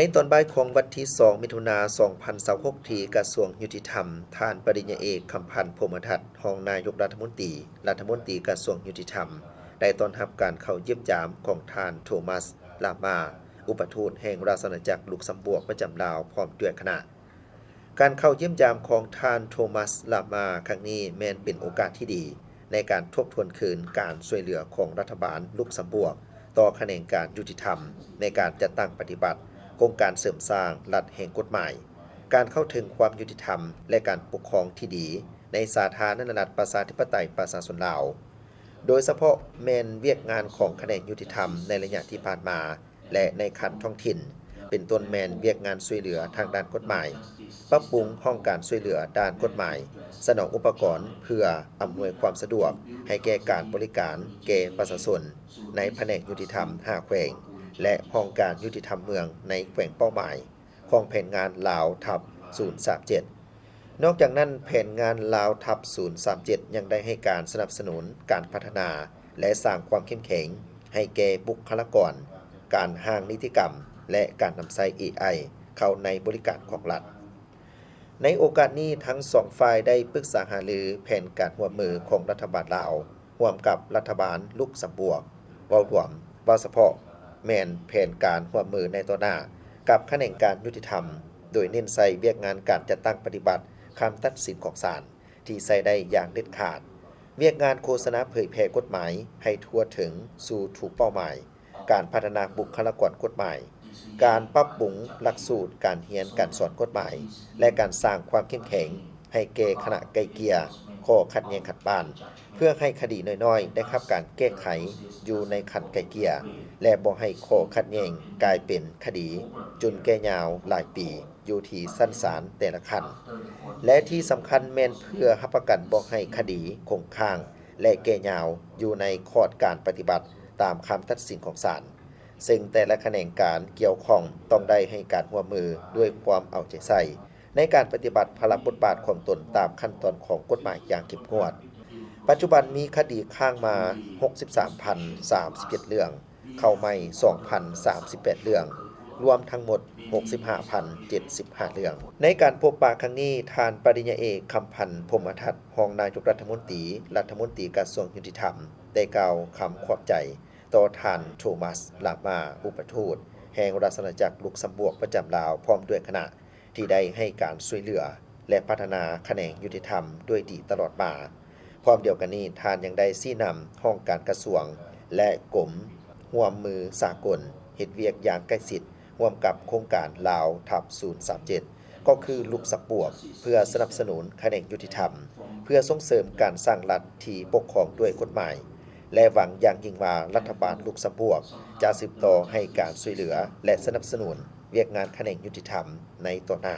ໃນຕອນບ່າຍຂອງວັນທີສອງ ມິຖຸນາ ສອງພັນຊາວຫົກ ທີ່ກະຊວງຍຸຕິທຳ, ທ່ານປະລິນຍາເອກ ຄຳພັນ ພົມມະທັດ ຮອງນາຍົກລັດຖະມົນຕີ, ລັດຖະມົນຕີກະຊວງຍຸຕິທຳ ໄດ້ຕ້ອນຮັບການເຂົ້າຢ້ຽມຢາມຂອງທ່ານ ໂທມັສ ລາມາ ອຸປະທູດແຫ່ງລາຊະອານາຈັກລຸກຊຳບວກປະຈຳລາວ ພ້ອມດ້ວຍຄະນະ. ການເຂົ້າຢ້ຽມຢາມຂອງທ່ານ ໂທມັສ ລາມາ ຄັ້ງນີ້ ແມ່ນເປັນໂອກາດທີ່ດີໃນການທົບທວນຄືນການຊ່ວຍເຫຼືອຂອງລັດຖະບານລຸກຊຳບວກຕໍ່ຂະແໜງການຍຸຕິທຳ ໃນການຈັດຕັ້ງປະຕິບັດໂຄງການເສີມສ້າງລັດແຫ່ງກົດໝາຍ, ການເຂົ້າເຖິງຄວາມຍຸຕິທຳ ແລະ ການປົກຄອງທີ່ດີໃນສາທາລະນະລັດ ປະຊາທິປະໄຕ ປະຊາຊົນລາວ. ໂດຍສະເພາະແມ່ນວຽກງານຂອງຂະແໜງຍຸຕິທຳໃນໄລຍະທີ່ຜ່ານມາ ແລະ ໃນຂັ້ນທ້ອງຖິ່ນ, ເປັນຕົ້ນແມ່ນວຽກງານຊ່ວຍເຫຼືອທາງດ້ານກົດໝາຍ, ປັບປຸງຫ້ອງການຊ່ວຍເຫຼືອດ້ານກົດໝາຍ, ສະໜອງອຸປະກອນເພື່ອອຳນວຍຄວາມສະດວກໃຫ້ແກ່ການບໍລິການແກ່ປະຊາຊົນໃນພະແນກຍຸຕິທຳຫ້າແຂວງ ແລະ ຫ້ອງການຍຸຕິທຳເມືອງໃນແຂວງເປົ້າໝາຍ ຂອງແຜນງານລາວທັບສູນສາມເຈັດ. ນອກຈາກນັ້ນ, ແຜນງານລາວທັບສູນສາມເຈັດ ຍັງໄດ້ໃຫ້ການສະໜັບສະໜູນການພັດທະນາ ແລະ ສ້າງຄວາມເຂັ້ມແຂງໃຫ້ແກ່ບຸກຄະລາກອນ, ການຮ່າງນິຕິກຳ ແລະ ການນຳໃຊ້ ເອໄອ ເຂົ້າໃນບໍລິການຂອງລັດ. ໃນໂອກາດນີ້, ທັງສອງຝ່າຍໄດ້ປຶກສາຫາລືແຜນການຮ່ວມມືຂອງລັດຖະບານລາວ ຮ່ວມກັບລັດຖະບານລຸກຊຳບວກ. ເວົ້າລວມ, ເວົ້າສະເພາະ, ແມ່ນແຜນການຮ່ວມມືໃນຕໍ່ໜ້າກັບຂະແໜງການຍຸຕິທຳ, ໂດຍເນັ້ນໃສ່ວຽກງານການຈັດຕັ້ງປະຕິບັດຄຳຕັດສິນຂອງສານທີ່ໃຊ້ໄດ້ຢ່າງເດັດຂາດ, ວຽກງານໂຄສະນາເຜີຍແຜ່ກົດໝາຍໃຫ້ທົ່ວເຖິງສູ່ທຸກເປົ້າໝາຍ, ການພັດທະນາບຸກຄະລາກອນກົດໝາຍ, ການປັບປຸງຫຼັກສູດການຮຽນການສອນກົດໝາຍ ແລະ ການສ້າງຄວາມເຂັ້ມແຂງໃຫ້ແກ່ຄະນະໄກ່ເກ່ຍຂໍ້ຂັດແຍ່ງຂັ້ນບ້ານ, ເພື່ອໃຫ້ຄະດີນ້ອຍໆໄດ້ຮັບການແກ້ໄຂຢູ່ໃນຂັ້ນໄກ່ເກ່ຍ ແລະ ບໍ່ໃຫ້ຂໍ້ຂັດແຍ່ງກາຍເປັນຄະດີຈົນແກ່ຍາວຫຼາຍປີຢູ່ທີ່ຊັ້ນສານແຕ່ລະຂັ້ນ ແລະ ທີ່ສຳຄັນແມ່ນເພື່ອຮັບປະກັນບໍ່ໃຫ້ຄະດີຄົງຄ້າງ ແລະ ແກ່ຍາວຢູ່ໃນຂອດການປະຕິບັດຕາມຄຳຕັດສິນຂອງສານ, ເຊິ່ງແຕ່ລະຂະແໜງການກ່ຽວຂ້ອງຕ້ອງໄດ້ໃຫ້ການຮ່ວມມືດ້ວຍຄວາມເອົາໃຈໃສ່ ໃນການປະຕິບັດພາລະບົດບາດຂອງຕົນຕາມຂັ້ນຕອນຂອງກົດໝາຍຢ່າງເຂັ້ມງວດ. ປັດຈຸບັນມີຄະດີຄ້າງມາ ຫົກສິບສາມພັນສາມສິບເຈັດເລື່ອງ, ເຂົ້າໃໝ່ ສອງພັນສາມສິບແປດເລື່ອງ, ລວມທັງໝົດ ຫົກສິບຫ້າພັນເຈັດສິບຫ້າເລື່ອງ. ໃນການພົບປະຄັ້ງນີ້, ທ່ານປະລິນຍາເອກ ຄຳພັນ ພົມມະທັດ ຮອງນາຍົກລັດຖະມົນຕີ, ລັດຖະມົນຕີກະຊວງຍຸຕິທຳ ໄດ້ກ່າວຄຳຂອບໃຈຕໍ່ທ່ານ ໂທມັສ ລາມາ ອຸປະທູດແຫ່ງລາຊະອານາຈັກລຸກຊຳບວກປະຈຳລາວ ພ້ອມດ້ວຍຄະນະ ທີ່ໄດ້ໃຫ້ການຊ່ວຍເຫຼືອ ແລະ ພັດທະນາຂະແໜງຍຸຕິທຳດ້ວຍດີຕະຫຼອດມາ. ພ້ອມດຽວກັນນີ້, ທ່ານຍັງໄດ້ຊີ້ນຳຫ້ອງການກະຊວງ ແລະ ກົມຮ່ວມມືສາກົນ ເຮັດວຽກຢ່າງໃກ້ຊິດຮ່ວມກັບໂຄງການລາວທັບສູນສາມເຈັດ ກໍຄືລຸກຊຳບວກ ເພື່ອສະໜັບສະໜູນຂະແໜງຍຸຕິທຳ, ເພື່ອສົ່ງເສີມການສ້າງລັດທີ່ປົກຄອງດ້ວຍກົດໝາຍ ແລະ ຫວັງຢ່າງຍິ່ງວ່າລັດຖະບານລຸກຊຳບວກຈະສືບຕໍ່ໃຫ້ການຊ່ວຍເຫຼືອ ແລະ ສະໜັບສະໜູນວຽກງານຂະແໜງຍຸຕິທຳໃນຕໍ່ໜ້າ.